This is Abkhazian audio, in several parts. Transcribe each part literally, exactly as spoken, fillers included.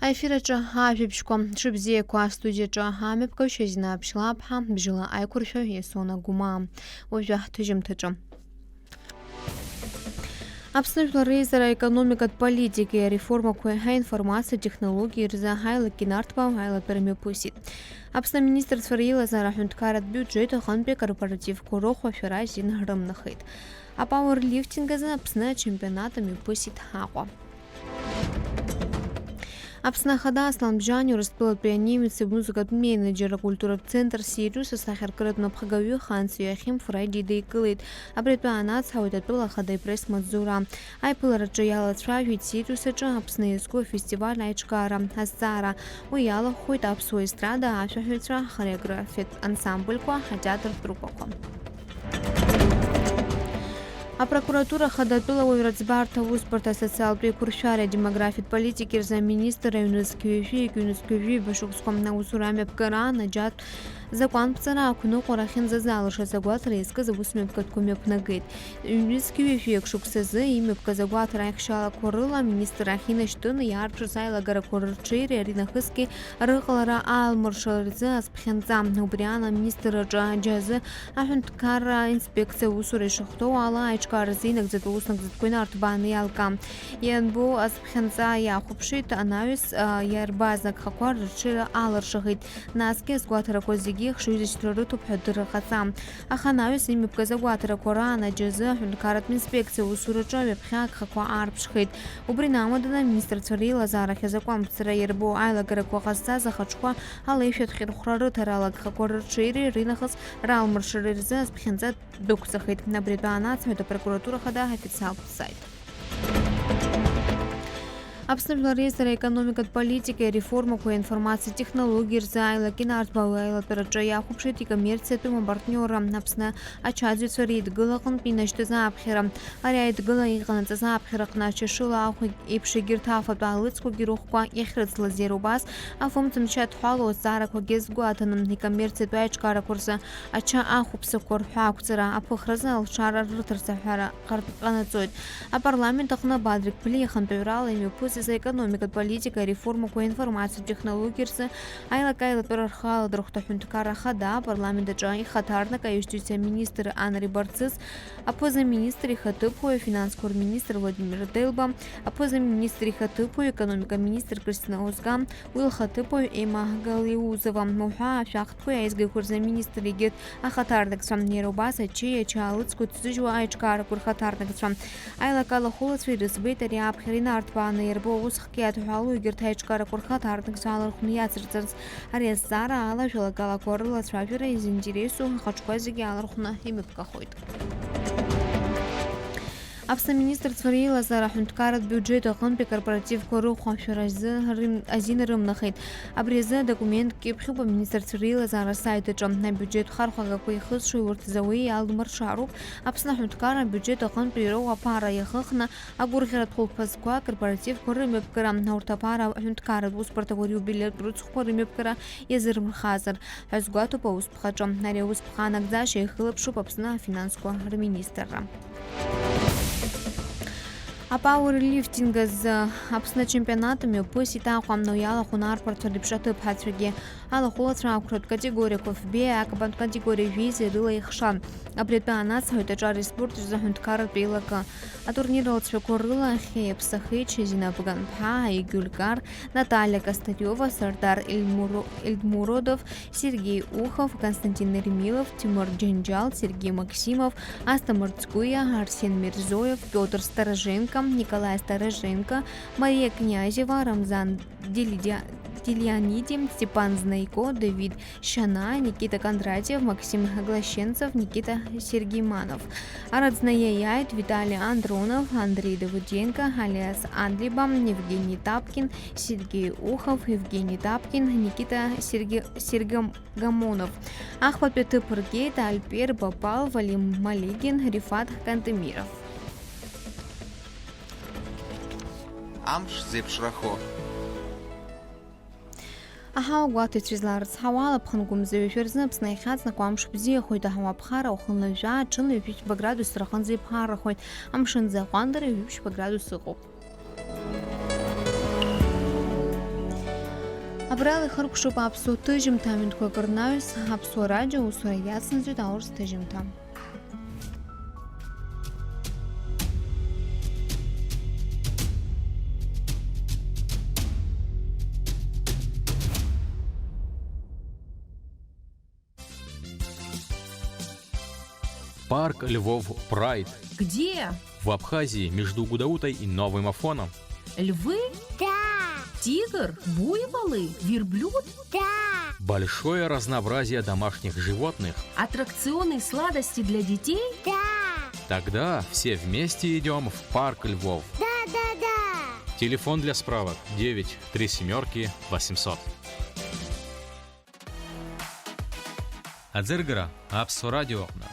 Аефир аҿы ажәабжьқәа, ҽыбзиақәа, астудиаҿы амҩаԥгаҩ Шьазина Аԥшьлаԥҳа, бжьыла аиқәыршәаҩ Иасона Гәымаа. Уажәы ҳҭыжьымҭаҿы. Аԥсны Жәлар Реизара аекономикатә политикеи ареформақәеи аинформациатә технологиеи рзы аилак инарҭбаау аилатәара мҩаԥысит. Аԥсны аминистрцәа реилазаара аҳәынҭқарратә биуџьеҭ аҟынтәи акорпоративқәа рыхә ашәара азин рымнахит. Апауерлифтинг азы Аԥсны ачемпионат мҩаԥысит Аҟәа. Аԥсны Ахада Аслан Бжьани Урыстәылатәи анемец имузыкатә менеџьер акультуратә центр Сириус асахьаркыратә напхгаҩы Ханс Иоахим Фрайди дикылеит. Абри атәы анацҳауеит атәыла Ахада ипресс-маҵзура. Аиԥылараҿы иалацәажәеит Сириус аҿы Аԥсны иазку афестиваль аиҿкаара азҵаара. Уи иалахәхоит аԥсуа естрада ашәаҳәаҩцәа, ахореографиатә ансамбльқәа, атеатр труппақәа. Апрокуратура Ахадатәыла ауаҩра ӡбарҭа аусбарҭа асоциалтә еиқәыршәареи адемографиатә политики рзы аминистр аҩнызқь ҩажәи ҩнызқь ҩажәи ҩба шықәсқәа аусура амҩаԥгара анаџьатә закәанԥҵара ақәныҟәара ахьынӡазалыршаз агәаҭара иазкыз аусмҩаԥгатәқәа мҩаԥнагеит. Ҩнызқь ҩажәи акы шықәсазы имҩаԥгаз агәаҭара аихшьалақәа рыла аминистр ахь инашьҭын иаарԥшыз аилагарақәа рырҽеиреи аринахысгьы рыҟалара аалмыршаларазы азԥхьанҵа. Убри аан аминистр аҿы аџьазы аҳәынҭқарра инспекциа аусура ишахәҭоу ала аиҿкааразы инагӡатәу аус нагӡатәқәа инарҭбааны иалкаам. Ианбоу азԥхьанҵа иахәаԥшит, анаҩс, а, иарбаз агхақәа рырҽеира алыршахеит. Насгьы азгәаҭарақәа зегьы хшыҩзышьҭра рыҭоуп ҳәа адырра ҟаҵам. Аха анаҩс имҩаԥгаз агәаҭарақәа раан аџьазы аҳәынҭқарратә инспекциа аусураҿы ҩаԥхьа агхақәа аарԥшхеит. Убри инамаданы аминистрцәа реилазаарахь азакәанԥҵара иарбоу аилагарақәа ҟазҵаз ахаҿқәа алеишәатә хьырхәра рыҭарала агхақәа рырҽеиреи ринахыс ралмыршареи рзы азԥхьанҵа дықәҵахеит. Абри атәы анацҳауеит апрокуратура Ахада аофициалтә саит. Аԥсны Жәлар Реизара аекономикатә политикеи ареформақәеи аинформациатә технологиеи рзы аилак инарҭбаау аилатәараҿы иахәаԥшит икоммерциатәым апартниорра Аԥсны ачаӡҩцәа реидгыла аҟынтә инашьҭыз аԥхьара. Ари аидгыла иҟанаҵаз аԥхьара аҟны ачашыла ахә еиԥш егьырҭ афатә аалыҵқәагьы рыхәқәа иахьрыцлаз иара убас афымцамч адҳәалоу азҵаарақәагьы азгәаҭаны, икоммерциатә аиҿкаарақәа рзы ача ахәаԥсақәа рҳәаақәҵара аԥыхразы алшара рырҭарц аҳәара ҟар-, ҟанаҵоит. Апарламент аҟны Бадрик Ԥли ихантәаҩрала имҩаԥысыз аекономикатә политика ареформақәа аинформациатә технологиа рзы аилак-аилатәара рхы аладырхәт аҳәынҭқарра ахада апарламент аҿы ихаҭарнак аиустициа аминистр Анри Барцыц, аԥыза-министр ихаҭыԥуаҩ, афинансқәа рминистр Владимир Делба, аԥыза-министр ихаҭыԥуаҩ, аекономика министр Кристина Озга, уи лхаҭыԥуаҩ Ема Галиузова, уҳәа ашәахтәқәеи аизгақәа рзы аминистр егьырҭ ахаҭарнакцәа, иара убас ачеи ачаалыцқәа ҭзыжьуа аиҿкаарақәа рхаҭарнакцәа. Аилак алахәылацәа ирыӡбеит ари аԥхьара инарҭбааны иарбоу аусхк иадҳәалоу егьырҭ аиҿкаарақәа рхаҭарнакцәа алархәны иацырҵарц. Ари азҵаара ала ажәалагалақәа рылацәажәара изинтересу ахаҿқәа зегьы алархәны имҩаԥгахоит. Аԥсны аминистрцәа реилазаара аҳәынҭқарратә биуџьет аҟынтәи акорпоративқәа рыхәашәара азы рым-, азин рымнахит. Абри азы адокумент кьыԥхьуп аминистрцәа реилазаара асаит аҿы. Абиуџьет хархәагақәа ихызшои урҭ зауеи иалмыршароуп. Аԥсны аҳәынҭқарра абиуџьет аҟынтәи ироуа аԥара иахыхны агәырӷьаратә хәылԥазқәа, акорпоративқәа рымҩаԥгара. Урҭ аԥара аҳәынҭқарратә усбарҭақәа риубилеитә рыцхәқәа рымҩаԥгара иазырмырхазар ҳәа азгәаҭоуп аусԥхаҿы. Ари аусԥха анагӡашьа ихылаԥшуп Аԥсны афинансқәа рминистрра. Апауерлифтинг азы Аԥсны ачемпионат мҩаԥысит Аҟәа, уи иалахәын арԥарцәа реиԥш аҭыԥҳацәагьы. Алахәылацәа ақәратә категориақәа Ф Б, акапантә категориа жәеиза рыла ихшан. Абри атәы анацҳауеит аҿар испорт рзы аҳәынҭқарратә еилакы. Атурнир алҵшәақәа рыла ахьеиаԥсахеит Шьазина Бганԥҳа, Аигәыль Гар, Наталиа Костарёва, Сардар Эльмуро-, Эльдмуродов, Сергей Ухов, Константин Ермилов, Тимур Џьанџьал, Сергей Максимов, Асҭамыр Цкуиа, Арсен Мирзоев, Пиотр Староженко, Николай Староженко, Мария Князева, Рамзан Делидя-, Делианиди, Степан Знайко, Давид Шьана, Никита Кондратьев, Максим Глащенцев, Никита Сергейманов. Араӡны иаиааит Витали Андронов, Андрей Давыденко, Алиас Адлиба, Евгений Тапкин, Сергей Ухов, Евгений Тапкин, Никита Серге-, Сергамонов. Ахԥатәи аҭыԥ ргеит Альпер Бабал, Валим Малигин, Рифат Кантемиров. Амш зеиԥшрахо. Аҳауа гәаҭа ицәа изларыцҳауа алаԥхынго мза ҩажәа рзы Аԥсны иахьаҵнакуа амш бзиахоит, аҳауа ԥхара уахынла жәаа, ҽынла ҩажәи ԥшьба градус рҟынӡа иԥхаррахоит, амшын аӡы аҟәандара ҩажәи ԥшьба градус ыҟоуп. Абрала ихыркәшоуп аԥсуа ҭыжьымҭа, ҩынтәқәак рнаҩс Аԥсуа радио аусура иацнаҵоит аурыс ҭыжьымҭа. Парк Львов Прайд. Где? В Абхазии, между Гудаутой и Новым Афоном. Львы? Да. Тигр? Буйволы? Верблюд? Да. Большое разнообразие домашних животных. Аттракционы и сладости для детей? Да. Тогда все вместе идем в парк Львов. Да, да, да. Телефон для справок: девять три семёрки восемьсот. Аӡыргара Аԥсуа радио аҟны.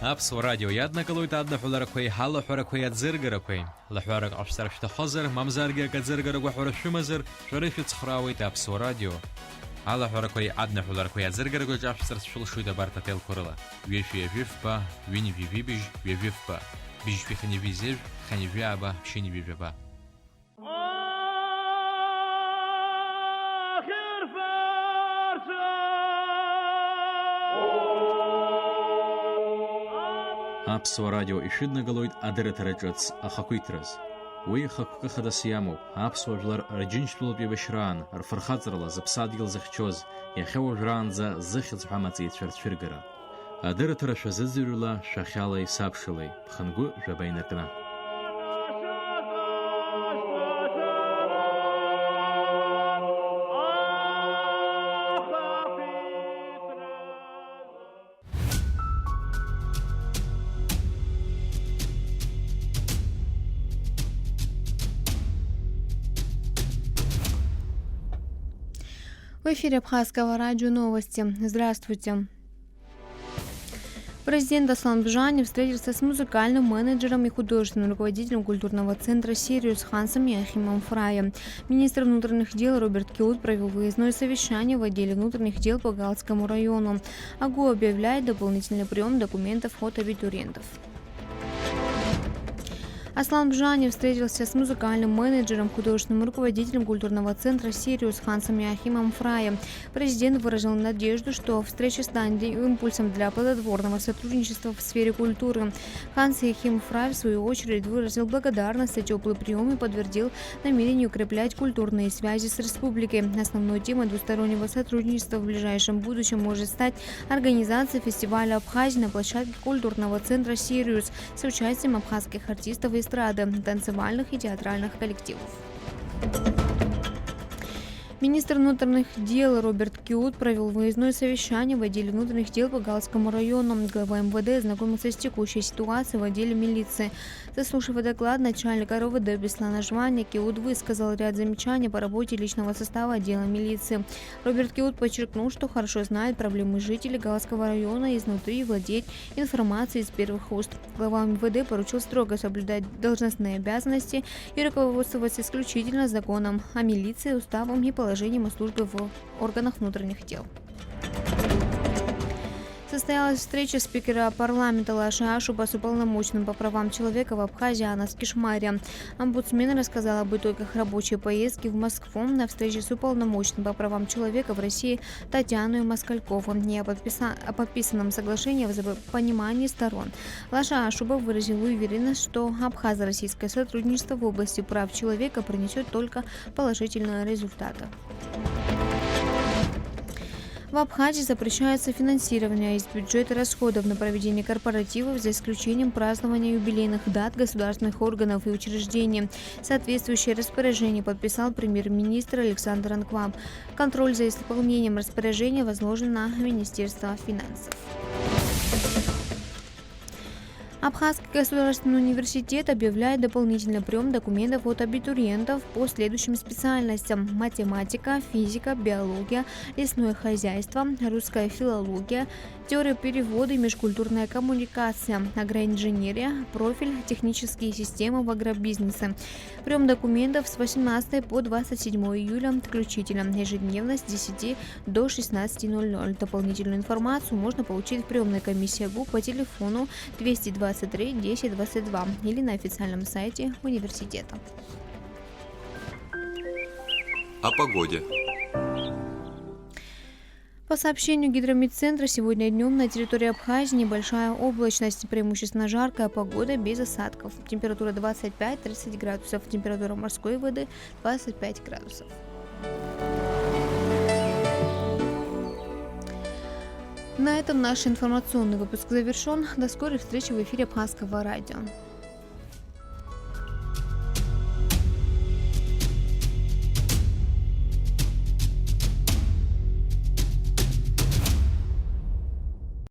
Аԥсуа радио иаднагалоит адныҳәаларақәеи ҳалаҳәарақәеи аӡыргарақәеи. Лаҳәарак ҟашәҵар шәҭахозар, мамзаргьы акы аӡыргара гәаҳәара шәымазар, шәара ишәыцхраауеит Аԥсуа радио. Алаҳәарақәеи адныҳәаларақәеи аӡыргарақәа ҿашәҵарц шәылшоит абарҭ ателқәа рыла: ҩажәи ҩажәи фба, ҩынҩажәи ҩажәи быжь, ҩажәи фба, быжьшәи хынҩажәи зежә, хынҩажәи ааба, ԥшьынҩажәи жәаба. Аԥсуа радио ишәыднагалоит адырраҭара ҿыц ахақәиҭраз. Уи хықәкы хадас иамоуп, аԥсуа жәлар рџьынџьтәылатә еибашьраан, рфырхаҵарала зыԥсадгьыл зыхьчоз, иахьа уажәраанӡа зыхьӡ ҳәам аҵеицәа рцәыргара. Адырраҭара шәазыӡырҩла, шәахьалеи сабшалеи, ԥхынгәы жәаба инаркны. В эфире Абхазского радио новости. Здравствуйте. Президент Аслан Бжани встретился с музыкальным менеджером и художественным руководителем культурного центра «Сириус» Хансом Яхимом Фраем. Министр внутренних дел Роберт Киут провел выездное совещание в отделе внутренних дел по Галскому району. АГУ объявляет дополнительный прием документов от абитуриентов. Аслан Бжани встретился с музыкальным менеджером, художественным руководителем культурного центра «Сириус» Хансом Яхимом Фраем. Президент выразил надежду, что встреча станет импульсом для плодотворного сотрудничества в сфере культуры. Ханс Яхим Фрай, в свою очередь, выразил благодарность за теплый прием и подтвердил намерение укреплять культурные связи с республикой. Основной темой двустороннего сотрудничества в ближайшем будущем может стать организация фестиваля Абхазии на площадке культурного центра «Сириус» с участием абхазских артистов эстрады, танцевальных и театральных коллективов. Министр внутренних дел Роберт Киут провел выездное совещание в отделе внутренних дел по Галскому району. Глава МВД ознакомился с текущей ситуацией в отделе милиции. Заслушав доклад начальника РУВД Беслана Жвания, Киут высказал ряд замечаний по работе личного состава отдела милиции. Роберт Киут подчеркнул, что хорошо знает проблемы жителей Галского района изнутри и владеет информацией из первых уст. Глава МВД поручил строго соблюдать должностные обязанности и руководствоваться исключительно законом о милиции, уставом и положением о службе в органах внутренних дел. Состоялась встреча спикера парламента Лаши Ашуба с уполномоченным по правам человека в Абхазии Анас Кишмариа. Омбудсмен рассказал об итогах рабочей поездки в Москву на встрече с уполномоченным по правам человека в России Татьяной Москальковой и о подписа-, о подписанном соглашении о взаимопонимании сторон. Лаша Ашуба выразил уверенность, что абхазо-российское сотрудничество в области прав человека принесет только положительные результаты. В Абхазии запрещается финансирование из бюджета расходов на проведение корпоративов, за исключением празднования юбилейных дат государственных органов и учреждений. Соответствующее распоряжение подписал премьер-министр Александр Анкваб. Контроль за исполнением распоряжения возложен на Министерство финансов. Абхазский государственный университет объявляет дополнительный прием документов от абитуриентов по следующим специальностям: математика, физика, биология, лесное хозяйство, русская филология, теория перевода и межкультурная коммуникация, агроинженерия, профиль технические системы в агробизнесе. Прием документов с восемнадцатого по двадцать седьмое июля включительно, ежедневно с десяти до шестнадцати ноль ноль. Дополнительную информацию можно получить в приемной комиссии ГУ по телефону двести двадцать три десять двадцать два или на официальном сайте университета. О погоде. По сообщению Гидрометцентра, сегодня днем на территории Абхазии небольшая облачность, преимущественно жаркая погода без осадков. Температура двадцать пять тридцать градусов, температура морской воды двадцать пять градусов. На этом наш информационный выпуск завершён. До скорой встречи в эфире Абхазского радио.